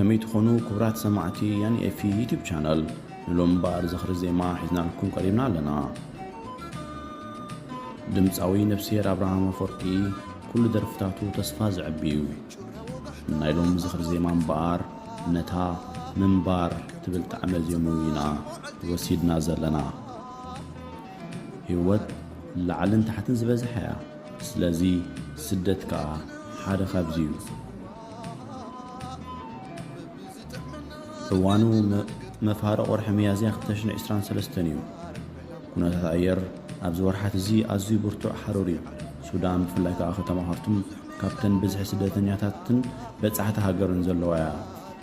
ከመይ ትኾኑ ክቡራት ሰማዕቲ ያኒ ኤፊ ዩቲዩብ ቻነል? ንሎም እምበኣር ዝኽሪ ዜማ ሒዝናልኩም ቀሪብና ኣለና። ድምፃዊ ነብስሄር ኣብርሃም ኣፈወርቂ ኩሉ ደርፍታቱ ተስፋ ዘዕቢ እዩ። ናይ ሎም ዝኽሪ ዜማ እምበኣር ነታ ምንባር ትብል ጣዕመ ዜሙ ኢና ወሲድና ዘለና። ህይወት ላዕልን ታሕትን ዝበዝሐ እያ። ስለዚ ስደት ከኣ ሓደ ካብዚ እዩ። እዋኑ መ-፣ መፋርቕ ወርሒ ሚያዝያ ክልተ ሽሕን ዕስራን ሰለስተን እዩ። ኩነታት ኣየር ኣብዚ ወርሓት እዚ ኣዝዩ ብርቱዕ ሓሩር እዩ። ሱዳን፣ ብፍላይ ከኣ ከተማ ካርቱም፣ ካብተን ብዝሒ ስደተኛታትን በጻሕቲ ሃገርን ዘለዋ እያ።